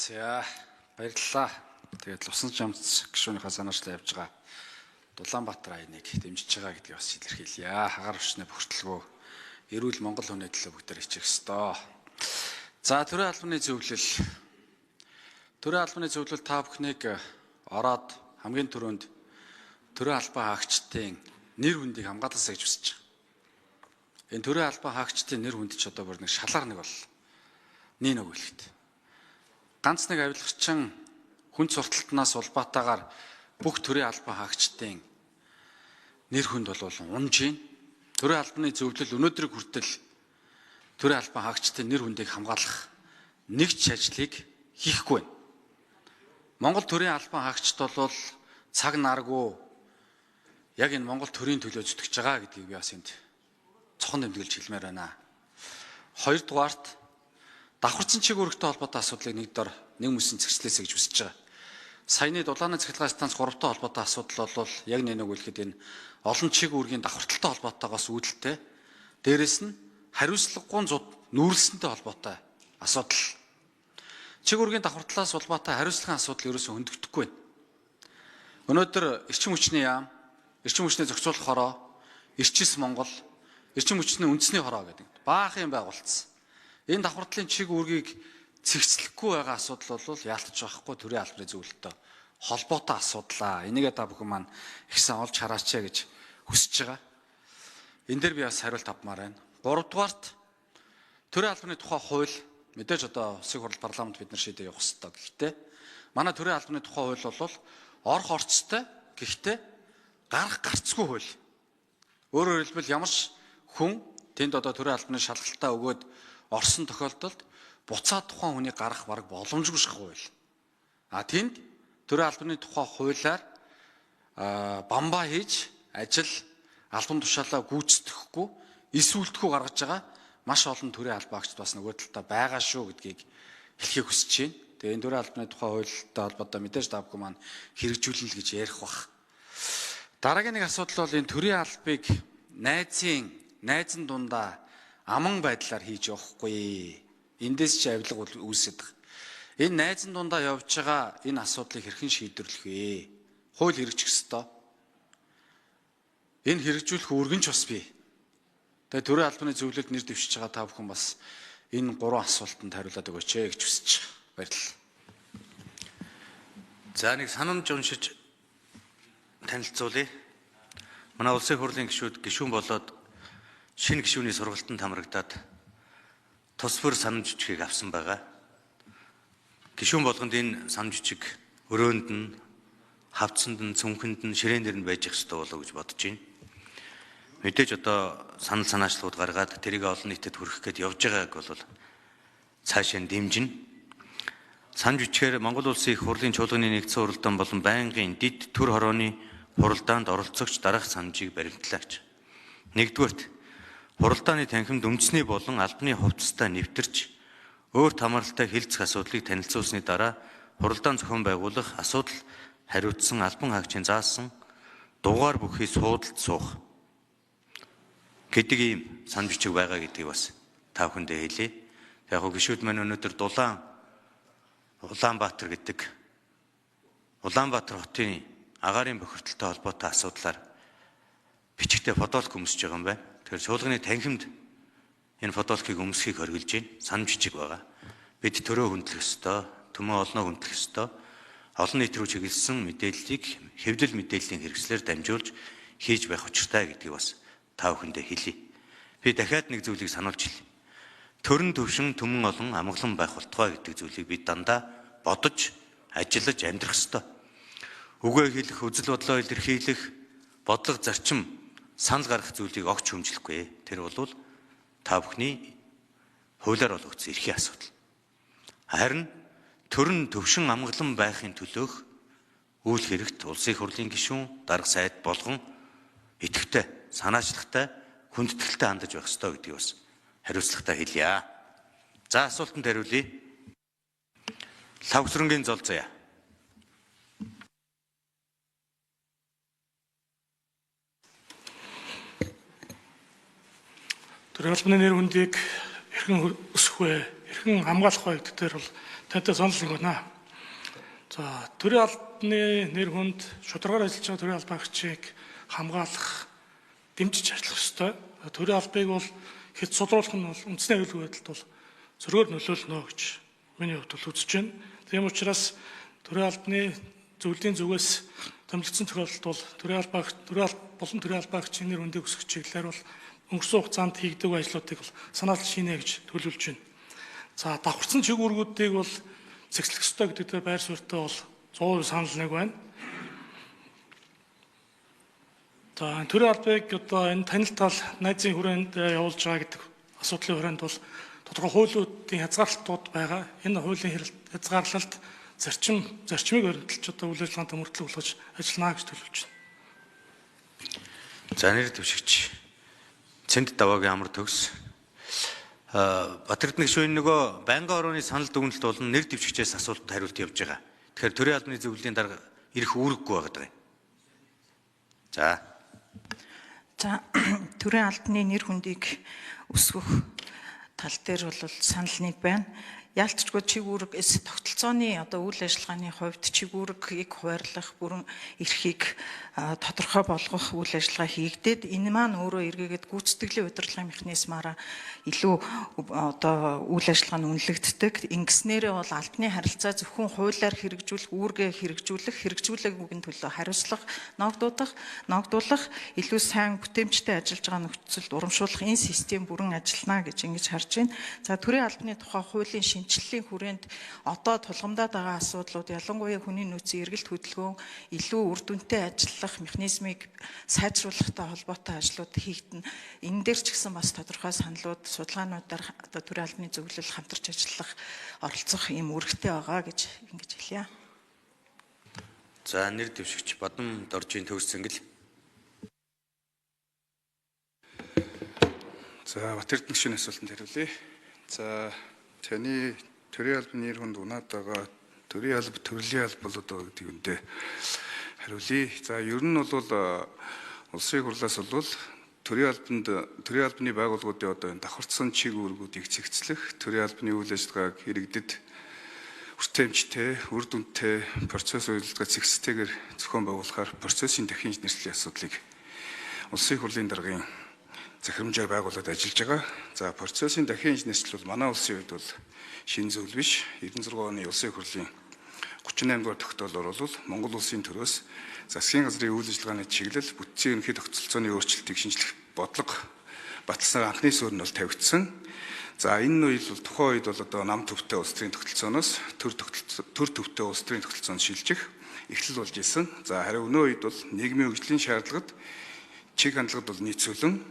За баярлалаа. Тэгээд Лувсан жамц гишүүнийхээ санаачлал явж байгаа Дулаанбаатар аяныг дэмжиж байгаа гэдгийг бас илэрхийлье. Хагаар өчнө бөхөртлгөө эрүүл Монгол хүний төлөө бүгдээр хичээх ёстой. За төрийн албаны зөвлөл. Төрийн албаны зөвлөл та бүхнийг ороод хамгийн түрүүнд төрийн албан хаагчдын нэр хүндийг хамгаалаасай гэж хүсэж байгаа. Энэ төрийн албан хаагчдын нэр хүнд ч одоо бүр нэг шалаар нэг бол нэг нэг хэлэхэд. Ганц нэг авилгачин хүн сурталтнаас улбаатаагаар бүх төрийн албан хаагчдын нэр хүнд бол унж гин. Төрийн албаны зөвлөл өнөөдрийг хүртэл төрийн албан хаагчдын нэр хүндийг хамгаалах нэг ч ажлыг хийхгүй байна. Монгол төрийн албан хаагчд бол цаг наргүй яг энэ Монгол төрийн төлөө зүтгэж байгаа гэдгийг би бас энд цохон тэмдэглэж хэлмээр байна. Хоёрдугаарт давхарцсан чиг үүрэгтэй холбоотой асуудлыг нэг дор нэг мөсөн зэгцлээсэй гэж хүсэж байгаа. Саяны дулааны цахилгаан станц 3-тай холбоотой асуудал бол яг нэг үлэхэд энэ олон чиг үүргийн давхарталтай холбоотойгоос үүдэлтэй. Дээрэс нь хариуцлагагүй зуд нүүрлсэнтэй холбоотой асуудал. Чиг үүргийн давхартлаас улбаатай хариуцлагын асуудал ерөөсөө хөндөгдөхгүй байна. Өнөөдөр эрчим хүчний яам, эрчим хүчний зохицуулах хороо, эрчис Монгол, эрчим хүчний үндэсний хороо гэдэг баах юм байгуулсан. Энэ давхартлын чиг үүргийг цэгцлэхгүй байгаа асуудал бол яалтч байхгүй төрийн албаны зөвлөлтөй холбоотой асуудлаа. Энийгээ та бүхэн маань ихсэн олж хараач гэж хүсэж байгаа. Энэ дээр би бас хариулт авмаар байна. Гуравдугаарт төрийн албаны тухай хууль мэдээж одоо улсын хурал парламент бид нар шийдээ явах ёстой. Гэхдээ манай төрийн албаны тухай хууль бол орох орцтой гэхдээ гарах гарцгүй хууль. Өөрөөр хэлбэл ямар ч хүн тэнд одоо төрийн албаны шалгалтаа өгөөд орсон тохиолдолд буцаад тухайн хүний гарах бараг боломжгүй шах хууль. А тэнд төрийн албаны тухай хуулиар бамбаа хийж ажил албан тушаалаа гүйцэтгэхгүй эсвэлдэхгүй гаргаж байгаа маш олон төрийн албаагчд бас нөгөө талдаа байгаа шүү гэдгийг хэлхийг хүсэж байна. Тэгээ энэ төрийн албаны тухай хуультай холбоотой мэдээж та бүхэн маань хэрэгжүүлнэ л гэж ярих бах. Дараагийн нэг асуудал бол энэ төрийн албыг найзын дундаа аман байдлаар хийж явахгүй. Эндээс ч авилга үүсэдэг. Энэ найзан дундаа явж байгаа энэ асуудлыг хэрхэн шийдвэрлэх вэ? Хууль хэрэгжих ёстой. Энэ хэрэгжүүлэх үүрэг нь ч бас бий. Тэгээ төрийн албаны зөвлөлд нэр дэвшиж байгаа та бүхэн бас энэ гурван асуултанд хариулаад өгөөч гэж хүсэж байгаа. Баярлалаа. За нэг санамж уншиж танилцуулъя. Манай улсын хурлын гишүүд гишүүн болоод шинэ гишүүний сургалтанд хамрагдаад тус бүр санамж бичгийг авсан байгаа. Гишүүн болгонд энэ санамж бичиг өрөөнд нь, хавцсанд нь, цүнхэнд нь, ширээн дээр нь байж их ёстой болов гэж бодож байна. Мэдээж одоо санал санаачлалууд гаргаад тэрийг олон нийтэд хүргэх гээд явж байгааг бол цаашаа дэмжинэ. Санамж бичгээр Монгол Улсын их хурлын чуулганы нэгдсэн хуралдаан болон байнгын дэд төр хорооны хуралдаанд оролцогч дараах санамжийг баримтлаа гэж. Нэгдүгээрт хуралдааны танхимд үндэсний болон албаны хувцастай нэвтэрч өөр хамааралтай хилцэх асуудлыг танилцуулсны дараа хуралдаан зохион байгуулах асуудал хариуцсан албан хаагчийн заасан дугаар бүхий суудалд суух гэдэг ийм санал бичиг байгаа гэдгийг бас та бүхэндээ хэлье. Яг гоо гишүүд маань өнөөдөр дулаан Улаанбаатар гэдэг Улаанбаатар хотын агаарын бохирдолтой холбоотой асуудлаар бичгтээ фотолк өмсөж байгаа юм байна. Тэгэхээр чуулганы танхимд энэ фотолкийг өмсөхийг хориглож байна. Санал бичиг байгаа. Бид төрөө хүндлэх ёстой, төмөө олноо хүндлэх ёстой. Олон нийт рүү чиглэсэн мэдээллийг хэвлэл мэдээллийн хэрэгслээр дамжуулж хийж байх учиртай гэдгийг бас та бүхэндээ хэлье. Би дахиад нэг зүйлийг сануулж хэлье. Төрөн төвшин төмөн олон амгалан байх болтугай гэдэг зүйлийг бид дандаа бодож, ажиллаж амьдрах ёстой. Үгээ хэлэх, үзэл бодлоо илэрхийлэх, бодлого зарчим санал гаргах зүйлийг огт шүүмжлэхгүй. Тэр бол та бүхний хуулиар олгогдсон эрхийн асуудал. Харин төрөн төвшин амгалан байхын төлөөх үйл хэрэгт улсын хурлын гишүүн, дарга сайд болгон идэвхтэй, санаачлагтай, хүндэтгэлтэй хандаж байх ёстой гэдгийг бас хариуцлагатай хэлье. За асуултанд хариулъя. Лавгсрэнгийн зол заяа. Төрийн албаны нэр хүндийг хэрхэн өсөх вэ? хэрхэн хамгаалах вэ гэдэг дээр бол тантай санал нэг байна. За, төрийн албаны нэр хүнд шударгаар ажиллаж байгаа төрийн албаагчийг хамгаалах, дэмжиж ажиллах ёстой. Төрийн албыг бол хэд сулруулах нь бол үндэсний аюулгүй байдалд бол зөргөөр нөлөөлнө гэж миний хувьд бол үзэж байна. Тийм учраас төрийн албаны зөвлөлийн зүгээс томилогдсон тохиолдолд бол төрийн албаагч, төрийн алба болон төрийн албаагчийн нэр хүндийг өсгөх чиглэлээр бол өнгөрсөн хугацаанд хийгдэг ажлуудыг бол санаачилж хийнэ гэж төлөвлөж байна. За, давхарцсан чиг үүргүүдийг бол зэгслэх ёстой гэдэг дээр байр суурьтай бол 100% санал нэг байна. За, төрийн албыг одоо энэ танил тал найзын хүрээнд явуулж байгаа гэдэг асуудлын хүрээнд бол тодорхой хуулиудын хязгаарлалтууд байгаа. Энэ хуулийн хязгаарлалт зарчмыг баримталж одоо үйл ажиллагаанд мөрдлөг болгож ажиллана гэж төлөвлөж байна. За, нэр дэвшигч Цэнд даваагийн амар төгс. Батэрдэнэ гишүүн нөгөө байнгын орооны санал дүгнэлт болон нэр дэвшигчээс асуултанд хариулт явж байгаа. Тэгэхээр төрийн албаны зөвлөлийн дарга ирэх үүрэггүй байгаа юм. За. За, төрийн албаны нэр хүндийг өсгөх тал дээр бол санал нэг байна. Яалтчгүй чиг үүрэг эс тогтолцооны одоо үйл ажиллагааны хувьд чиг үүргийг хуваарлах, бүрэн эрхийг тодорхой болгох үйл ажиллагаа хийгдээд, энэ маань өөрөө эргээгээд гүйцэтгэлийн удирдлагын механизмаараа илүү одоо үйл ажиллагаа нь үнэлэгддэг. Ингэснээрээ бол албаны харилцаа зөвхөн хуулиар хэрэгжүүлэх, үүргээ хэрэгжүүлэх, хэрэгжүүлээгүйн төлөө хариуцлага ногдуулах, илүү сайн бүтээмжтэй ажиллаж байгаа нөхцөлд урамшуулах энэ систем бүрэн ажиллана гэж ингэж харж байна. За, төрийн албаны тухай хуулийн шинэчлэлийн хүрээнд одоо тулгамдаад байгаа асуудлууд, ялангуяа хүний нөөцийн эргэлт хөдөлгөөн илүү үр дүнтэй ажиллах механизмыг сайжруулахтай холбоотой ажлууд хийгдэнэ. Энэ дээр ч гэсэн бас тодорхой саналууд, судалгаануудаар одоо төрийн албаны зөвлөл хамтарч ажиллах, оролцох ийм үүрэгтэй байгаа гэж ингэж хэлье. За, нэр дэвшигч Бадам Доржийн төгс зэнгэл. За, Батэрдэнэ гишүүний асуултанд хариулъя. За, таны төрийн албаны нэр хүнд унаад байгаа төрийн алба, төрлийн алба болоод байгаа гэдэг үндэ хариулъя. За, ер нь бол улсын хурлаас бол төрийн албанд төрийн албаны байгууллагуудын одоо энэ давхарцсан чиг үүргүүдийг зэгцлэх, төрийн албаны үйл ажиллагааг иргэдэд хүртээмжтэй, үр дүнтэй процесс үйлдэл зэгцтэйгээр зохион байгуулахаар процессын дахин инженерчлийн асуудлыг улсын хурлын даргын захирамжаар байгуулад ажиллаж байгаа. За, процессын дахин инженерчил бол манай улсын хувьд бол шинэ зүйл биш. 96 оны улсын хурлын 38 дугаар тогтоолоор бол Монгол улсын төрөөс засгийн газрын үйл ажиллагааны чиглэл, бүтцийн ерөнхий тогтолцооны өөрчлөлтийг шинжлэх бодлого баталснаар анхны суурь нь бол тавигдсан. За, энэ үйл бол тухайн үед бол одоо нам төвтэй улс төрийн тогтолцооноос төр төвтэй улс төрийн тогтолцоонд шилжих эхлэл болж исэн. За, харин өнөө үед бол нийгмийн хөгжлийн шаардлагад чиг хандлагад бол нийцүүлэн.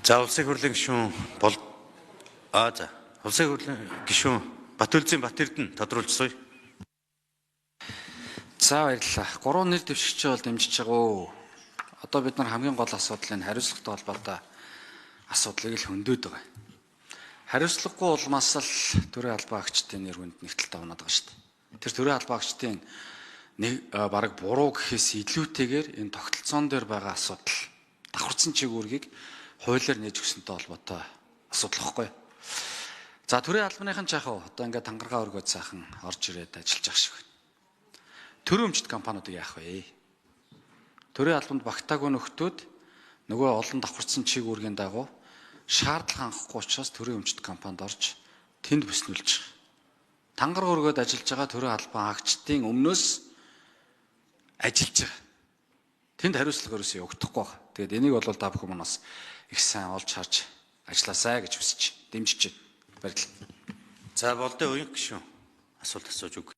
За, улсын хурлын гишүүн бол за улсын хурлын гишүүн Батүлзийн Батэрдэнэ тодруулж суй. За, баярлалаа. Гурван нэр дэвшигчээ бол дэмжиж байгаа уу? Одоо бид нар хамгийн гол асуудал энэ хариуцлагатай холбоотой асуудлыг л хөндөд байгаа. Хариуцлагагүй улмаас л төрийн албан агчдын нэр хүнд нэгтэл давнаад байгаа шүү дээ. Тэр төрийн албан агчдын нэг бараг буруу гэхээс илүүтэйгээр энэ тогтолцоон дээр байгаа асуудал, давхарцсан чиг үүргийг хуулиар нээж өгсөнтэй холбоотой асуудал واخгүй. За, төрийн албаныхан ч яах вэ? Одоо ингээд тангаргаа өргөөд сайхан орж ирээд ажиллаж байгаа шиг байна. Төрийн өмчт компаниудыг яах вэ? Төрийн албанд багтаагүй нөхдүүд нөгөө олон давхарцсан чиг үүргийн дагуу шаардлага хангахгүй учраас төрийн өмчт компанид орж тэнд бүснүүлж байгаа. Тангараг өргөөд ажиллаж байгаа төрийн албан агчдын өмнөөс ажиллаж байгаа. Тэнд хариуцлага ерөөсөө явагдахгүй байна. Тэгээд энийг бол та бүхэн манаас их сайн олж харж ажилласай гэж хүсэж дэмжиж байна. Баярлалаа. За, болдын уянг гишүүн асуулт асууж өг.